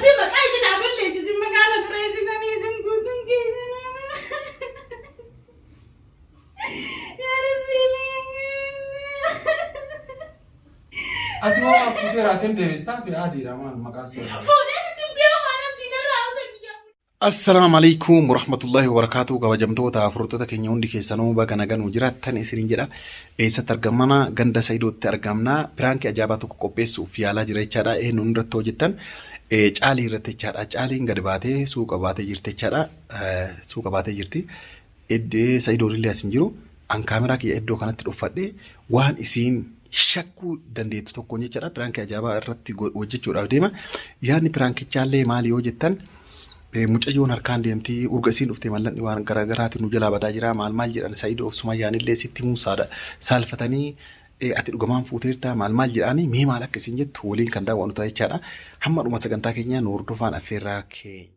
Rabbi maqaa isin haa balleessu isin maqaa na xureessitanii isin guutuun keessan. Yaa Rabbi. Ati waan fuutee raateen deebistaa fi adiidha maal maqaa si wallaalee. Fuudhee itti hin waan abdiin irraa hausan yaa. Assalaamu alaikum warahmatullahi wabarakatuh kabajamtoota hordoftoota keenya hundi keessanuu baga nagaan nu jiraattan isiniin jedha. Eessatti argamna? Ganda Saidootti argamna. Piraankii ajaa'ibaa tokko qopheessuuf yaalaa jira jechaadha. Eenyuun irratti hojjettan? Caalii irratti jechaadha. Caaliin gad baatee suuqa baatee jirti jechaadha. Suuqa baatee jirti. Eddee Saidoon illee as hin jiru. An kaameraa kiyya iddoo kanatti dhuffadhee waan isiin shakkuu dandeettu tokkoon jechaadha. Piraankii ajaa'ibaa irratti hojjechuudhaaf deema. Yaadni piraankichaallee maali yoo jettan mucayyoon harkaan deemti urga isiin dhufte mallaqni waan garaagaraatiin nu jalaa badaa jira maal maal jedhan Saidoof Sumayyaan illee sitti himuu saalfatanii ati dhugamaan fuuteerta maal maal jedhaanii mee maal akka isin jettu waliin kan daawwannu ta'a jechaadha. Hamma dhuma sagantaa keenyaa nu hordofaan affeerraa keenya.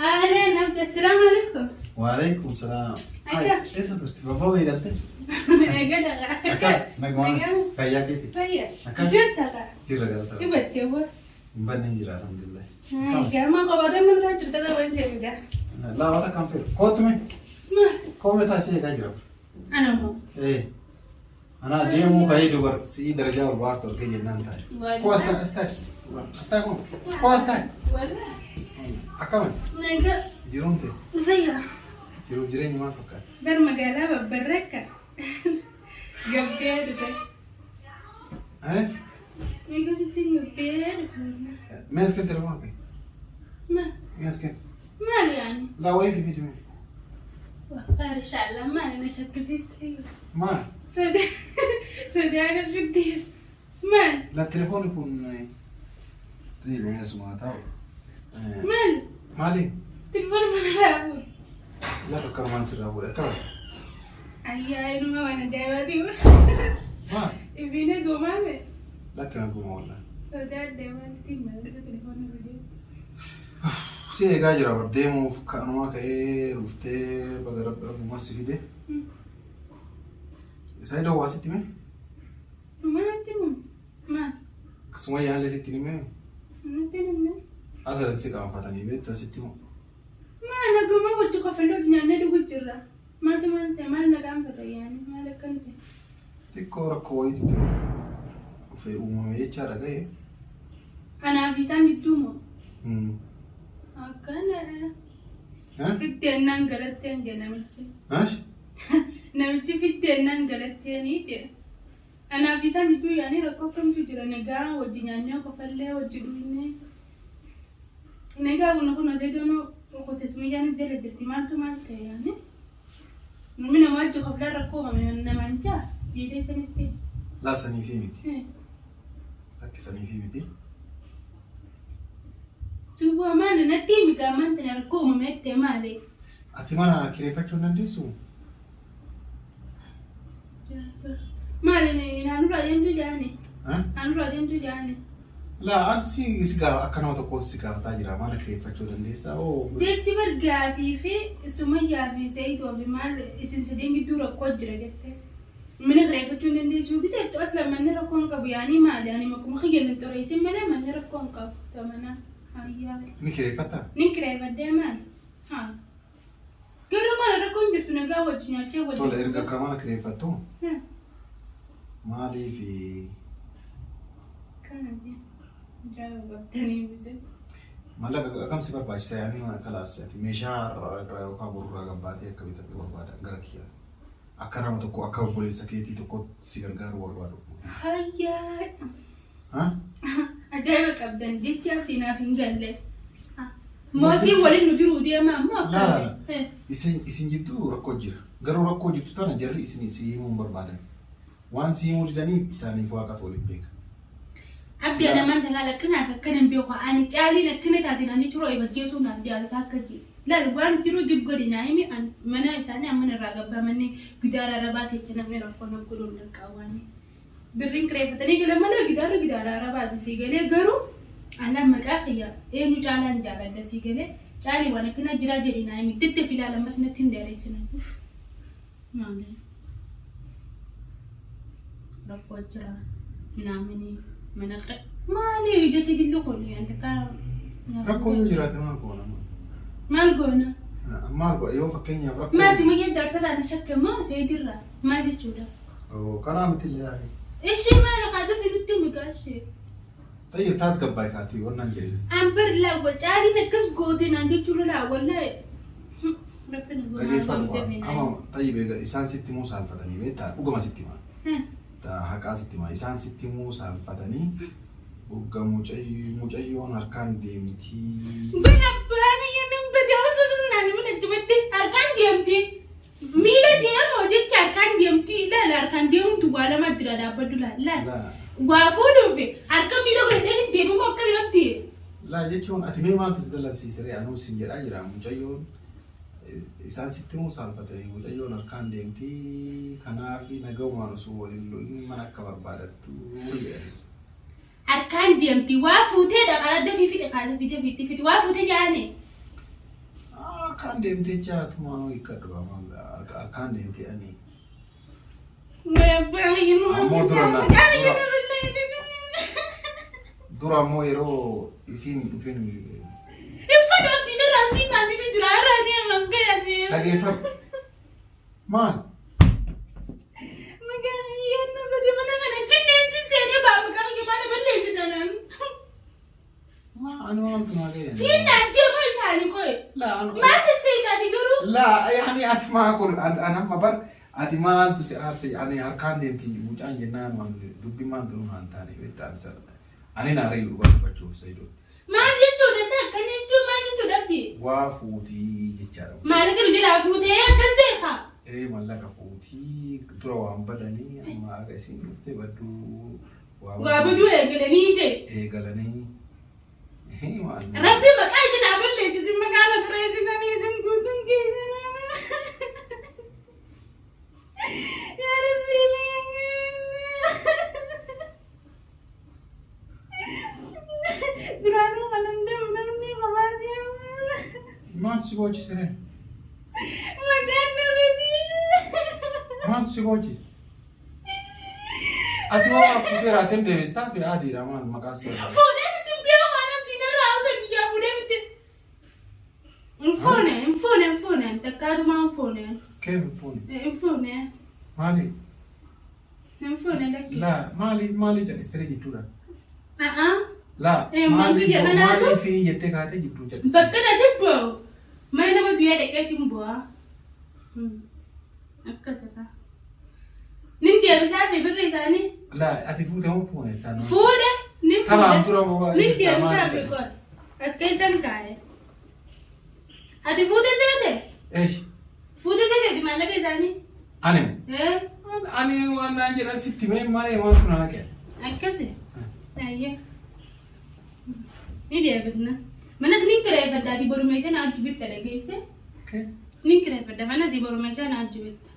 Ahlan Abdi, assalaamu alaikum. Waalaikum salaam. Akka? Eessa turte? Babbaa eegalte? Eegala. Akka? Nagumaan fayyaa keeti? Fayya. Akka? Jirta kaa. Jirra galata. Hibattee wa. Hin banne hin jira alhamdulillah. Gama qabaatee mana taa jirta kaa waan jedhu gaa. Laawata kan fedhu. Kootu mee? Koomee taasisee eegaa jira. Ana immoo. Ee. Anaa deemuu ka'ee dubar si'ii darajaa ol baartu argee jennaan taa'e. Koo as taa'e as taa'e. As taa'e koo. Koo as taa'e. Akkamati? Nagaa. Jiruun tee. Fayya. Jiruuf jireenyi maal fakkaata? Bar magaalaa babbarrakka. Gabbee dhufe. Eh? Meeqa sitti gabbee dhufe. Mee as kenni telefoona kee. Ma Mee as kenni. maal yaani? Laa wayii fi fidi mee. Khayr inshallah maal na shakkisiiste. Maal? Saudi Arabitti maal? La telefoonni kun xiyyi mee asuma taa'u. Maal? Maali? Telefoona mana laafu. Lafa akkanumaan sirraa fuudhe akkama. Ayyaa inuma waan ajaa'ibaati. Maal? Ibiina gomaame. Lakki na goma wallah. Sodaadhe wanti maal telefoona fidee. Si eegaa jira bar deemuuf kanumaa ka'ee dhuftee baga rabbi rabbuma si fide. Saidoo waa sitti hime? Maaltti moo? Maal? Akkasuma yaallee sitti hime? Natti himne. Asirratti si qaanfatanii beektaa sitti himu. Maal naguma wajji kofallooti nyaannee dhugu jirra. Maaltu maal ta'e maal na qaanfata yaani maal akkan ta'e. Xiqqoo rakkoo wayiitu dhufee uumame jechaa dhaga'e. Anaa fi isaan gidduu moo? Akkana. Fiddeennaan galatteen jedhe namichi. Namichi fiddeennaan galatteeni jedhe. Anaa fi isaan gidduu yaani rakkoo akkamtu jira nagaa wajji nyaannee kofallee wajji dhugnee. Nagaa kun kun osoo ijoon rukute sumayyaanis jala jirti maaltu maal ta'e yaani. Namni nama wajji koflaan rakkoo uumame namaan jaa biyya teessanitti. Laa saniifii miti. Lakkisaniifii miti. Cubbuu maali natti himi gaammaan tana rakkoo uumame jettee maali? Ati mana kireeffachuu hin dandeessuu? Maali naannoo deemtuu jaani? Naannoo deemtuu jaani? Laa an si si gaafa akka nama tokkootti si gaafataa jira mana kireeffachuu dandeessaa oo. Jechi bar gaafii fi Sumayyaa fi Seeyidoo fi maal isin sadeen gidduu rakkoo jira jette. Mana kireeffachuu hin dandeessu gisa jettu asla manni rakkoo hin qabu yaanii maali ani makkuma kiyya hin xureessin malee manni rakkoo hin qabu tamana hayyaa. Ni kireeffattaa? Nin kireeffadhee maali? Haa. Garuu maal rakkoo hin jirtu nagaa wajji nyaachee wajji. Tole erga akka mana kireeffattu maaliif Kana jee. Ajaa'iba qabdanii bise. Maallaqa akkam si barbaachisa yaanii mana kalaas ati meeshaa har'a yookaan borurraa gabbaatee akka bitattu barbaada gara kiyyaa. Akka nama tokko akka obboleessa keetii tokko si gargaaruu barbaadu. Hayyaa. Ha? Ajaa'iba qabdan jechi abdii naaf hin galle. Moosii waliin nu jiruu deemaa ammoo Laa laa laa. akkami? Isin isin jidduu rakkoo jira. Garuu rakkoo jirtu tana jarri isin si himuu hin barbaadan. Waan si himuu didaniif isaaniif waaqatu waliin beeka. Abdi ana manta laal akkanaaf akkana hin beeku ani caaliin akkana taateen ani turoo ibajjeesuu naaf dhiyaata akka ji laal waan jiru dib godhi naa himi an mana isaanii amma irraa gabbaa manni gidaara arabaa teecha namni rakkoo na godhuun dhaqqawaani birriin kireeffatanii galan malee gidaara gidaara arabaati sii galee garuu anaan maqaa kiyya eenyu caalaan jaaladha sii galee caalii waan akkana jiraa jedhi naa himi deddefi laal ammas natti hin dheeressin uff maali. Rakkoo jira. Minaamini mana Maali jecha dilli kun ante ka. Rakkoo yoo jiraate maal goona? Maal goona? Maal godha yoo fakkeenyaaf rakkoo. Maal si mayyee darsarraa na shakke moo seedirraa maal jechuudha? Kanaa miti illee yaani. Ishee maal haa dhufi nutti himi gaa ishee. Tayyib taas gabbaay kaatii wannaan jedhin. An bar laa caaliin akkas goote naan jechuudha laa wallaahi. Rabbi na gomaa Dhageeffadhu amma tayyib egaa isaan sitti himuu saalfatanii beektaa dhugama sitti himaa. Haqaa sitti himaa isaan sitti himuu saalfatanii urga mucayyoon harkaan deemtii. Bar abbaan iyyuu bade osoo naan himin achumatti harkaan deemti. Miila deemoo jecha harkaan deemti ilaala harkaan deemtu waa lama jira dhaabbadhu laala. Laa. Waa fuudhuuf harka miila godhatee deemamu akka biratti. Laa jechuun ati mee maaltu si dallansiisere anuu sin jedhaa jira mucayyoon isaan sitti himuu saalfatanii mucayyoon harkaan deemtii kanaaf nagaumaan osoo waliin lo'in mana akka barbaadattu jedhanis. Harkaan deemti waa fuuteedha karaa dafii fixe karaa dafii dafii fixe waa fuute jaane. Harkaan deemtee jaatuma hiikkadhu harkaan deemtee ani. Ammoo dura ammoo yeroo isiin dhufeen dhageeffadhu. Maal? Ani maaltu naa ga'e? Laa Laa yaani ati maa kun an amma bar ati maaltu si aarse ani harkaan deemti mucaan jennaan waan dubbi maaltu nu haan taane beektaa ani na ari'u dhugaa dubbachuuf Sayidooti. Maal jechuudha isa akkana jechuun maal jechuudha abdi? Waa fuutii jechaadha. Maallaqa nu jalaa fuutee akkas seeqa. Ee mallaqa fuutii dura waan badanii amma aga isin dhufte badduu Waa baduu eegalanii jee. Eegalanii. Rabbi maqaa isin haa balleessu isin maqaa na xureessitanii isin guutuun keessan. Yaa Rabbi. Duraanuu kanan deemu namni kophaa deemu. Maaltu si boochise ree? Maqaan namati. Maaltu si boochise? Ati waa fuutee raateen deebistaa fi adiidha maal maqaa si barbaada? Fuudhee miti biyya waan abdiin irraa hausa biyyaa fuudhee miti. Hin fuune, hin fuune, hin fuune. Takkaatumaa hin fuune. Keef hin fuune? Hin fuune. Maali? Hin fuune lakki. Laa maali maali jal'istee jechuudha? A'aa. Laa Eh, maal maali biyya kanaatu? maalii fi jettee kaatee jidduu jal'istee? Bakka na si bu'u. Mana nama guyyaa dhaqeetiin bu'aa. Akkas akka. Nin deebisaa fi birri isaanii. Laa ati fuute moo fuune isaan? Fuudhe nin Tabaam fuudhe. dura moo Nin deebisaa fi qola. As keessan kaa'e. Ati fuute seete? Eesh. Fuute seete maallaqa isaanii? Ani Eh, ani waan naan jedhan sitti mee malee waan sun ana akkasi. Ayyee. Ni deebisna. Manas nin kireeffadha ati boru meeshaa na wajji bitta dhageesse. Nin kireeffadha manas boru meeshaa na wajji bitta.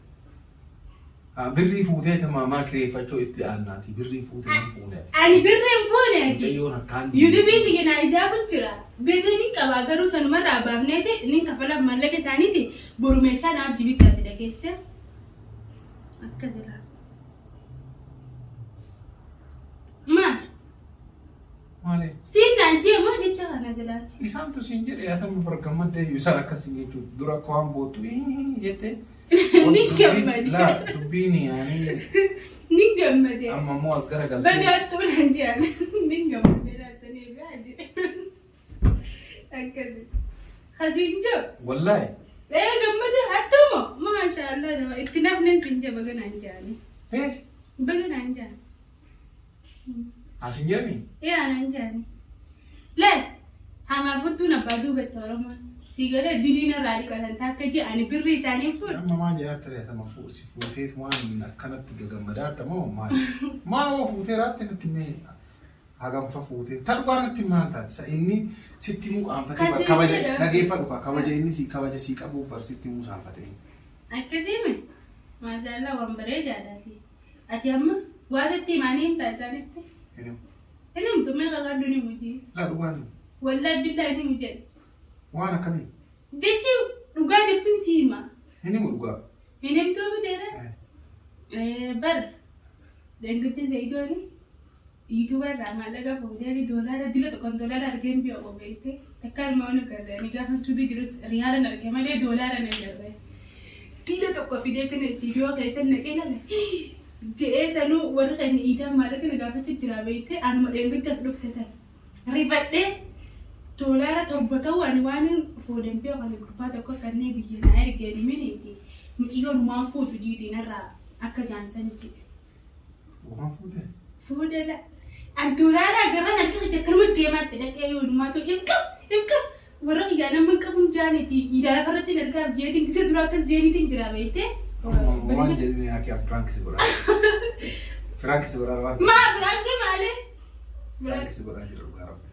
Birrii fuutee tama mana kireeffachuu itti aannaati. Birrii fuutee hin fuune. Ani birri hin fuune ati. Mucayyoon harkaan Yuutuubiin kiyya naa ijaabu jira. Birri nin qabaa garuu sanumarraa baafneeti nin kafala maallaqa isaaniiti boru meeshaa na wajji bitta ati dhageesse. Akkas jira. Maal? Maali? Siin naan jee moo jecha kana jalaati? Isaantu siin jedhe yaa ta'u bar gammaddee iyyuu isaan akkas jechuudha. Dura akka waan boottu jettee. Ni gammade. Laa dubbiin yaani Ni gammade. amma immoo as garagaltee. Badaattuu naan jedhan. Ni gammade laasanii biraa jedhe. Akkasi. Khasiin joo. Wallaahi. Ee gammade hattuma. Maasha Allah nama itti nafneen siin jee baga naan jedhani. Eesh. Baga naan jedhan. As hin jedhanii? Ee anaan jedhani. Laal hamaaf huttuun abbaa duubatti Oromoon. Sii galee diliin irraa dhiqatan takka jee ani birrii isaanii hin fuudhu. Amma maal jedhaa ture atama si fuuteet waan akkanatti gagammadaa moo maal? Maal hoo fuutee raatte natti mee hagamfa fuutee ta dhugaa natti maal taate sa inni sitti himuu qaanfatee bar Kasii kabaja jedha. dhageeffadhu kaa kabaja inni si kabaja si qabu bar sitti himuu saanfatee. Akkasii mee? Maashaallah waan bareedaadhaati. Ati amma waa sitti himaanii himtaa isaanitti? Hin himu. Hin himtu meeqa qabdu ni muji. Laa dhugaa ni. Wallahi billahi ni muji. Waan akkamii? Jechi dhugaa jirtun si hima. Hin himu dhugaa. Hin himtuu miteera? Bar dengatti Zayidooni Yuutuuba irraa maallaqa fuudhee doolaara dila tokkoon doolaara argeen biyya qobeette takka ilmaan agarre ani gaafa suutii jirus riyaalan arge malee doolaara hin agarre. Dila tokko fidee kana istiidiyoo keessa naqee lala je'ee sanuu warri keenya iidaan maallaqa na gaafachuu jira beekte anuma dheengadda as dhufte tan. Rifadhee doolaara 7 ta'uu ani waan fuudhen beeku ani gurbaa tokko kannee biyya na ergeen miniiti muciyyoon waan fuutu jiitii narraa akka jaansan ji'e. Waan fuute? Fuudhe la. An doolaara agarraan harki kiyya akkanuma deemaatti dhaqee yoo numaatu ibqab ibqab warra kiyyaa nama hin qabuun jaaniiti idaa lafarratti hin argaaf jeetiin gisee dura akkas jeeniitiin jira beektee. Waan jedhini akka prank si godhaa. Prank si godhaa waan. Maa biraankii maalee? Prank si godhaa jira dhugaa rabbi.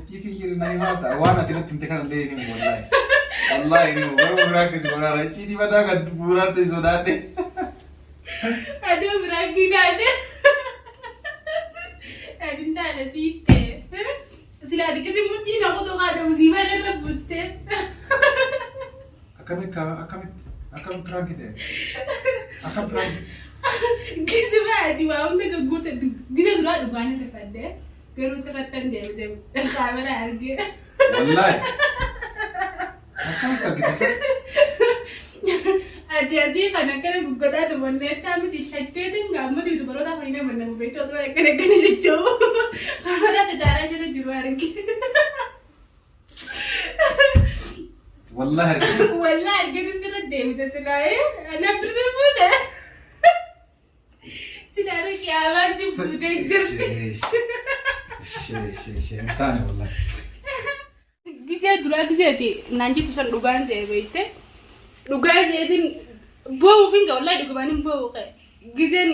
Icciitii jiru na himaa ta'a. Waan ati natti himte kana illee hin himu wallaahi. Wallaahi hin himu. Garuu prank si godhaa jira. Icciitii badaa kan guuraa ta'e sodaadhe. Aduu biraankii taate. Ani taane siitte. Silaa xiqqisi mudhii na kutuu kaate musiibaa irra buustee. Akkamitti akkamitti akkam prank ta'e? Akkam prank? Gisuma ati waa hunda gagguurte gisa duraa dhugaan irra fadde garuu sirratti hin deebise kaameraa argee. Wallaahi. Akkamitti argite sir? Ati asii kan akkana guggodhaa tumanneettaa miti shakkeetiin gaammatu yuutubaroota afaan nama nama beektu osoo akkana akkana jechuu kaameraa sitaaraa jala jiru arge. Wallaahi argite. Wallaa argeetiin sirra deebise silaa'ee ana birri fuudhe. Silaa qiyaamaa si fuutee jirti. Ishee ishee ishee hin taane wallaahi. Gizee duraa gizee ati naan jettu san dhugaan se'e beekte. Dhugaa se'eetiin boo'uuf hin ga'a wallaahi dhugumaan hin boo'u ka'e. Gizeen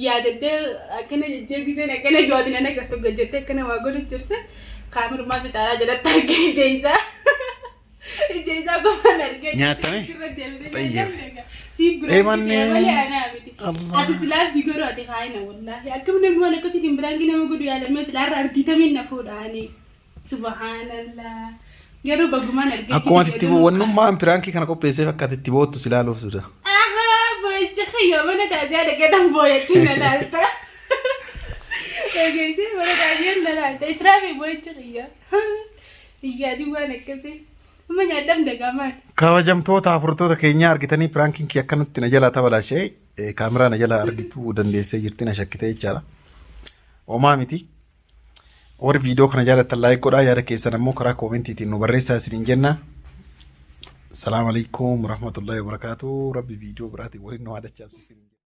yaadaddee akkana jechee gizeen akkana jootin ana gartu gad jettee akkana waa godhu jirte kaamerummaa si xaaraa jalatti argee ija isaa. Ija isaa qofaan argee Nyaatame? irra deebisee Xayyib. Si bira Ee manni. malee anaa miti. Allah. Ati silaa abdii garuu ati kaayina wallaahi. Akkam namni waan akkasiitiin biraankii nama godhu yaalamee silaa irra ardiitamiin na fuudhaanii. Subhaanallah. Garuu bagumaan argee. Akkuma ati itti wannummaan piraankii kana qopheesseef akka ati itti boottu si ilaaluuf ture. Ahaa boo'icha kiyya mana taasisaa dhaqeetan boo'achuun na laalta. Dhageessee mana taasisaa na laalta. Israafi boo'icha kiyya. Iyyaadii waan akkasii. Amma nyaadham dagaa maal? Kabajamtoota afurtoota keenyaa argitanii piraankiin kee akkanatti na jalaa tabalaashee kaameraa na jalaa argituu dandeessee jirti na shakkitee jechaadha. Homaa miti. Warri viidiyoo kana jaalattan laayik godhaa yaada keessan ammoo karaa koomentiitiin nu barreessaa isiniin jenna. Salaamu alaikum warahmatullahi wabarakatuh. Rabbi viidiyoo biraatiin waliin nu haa dachaasu isiniin jenna.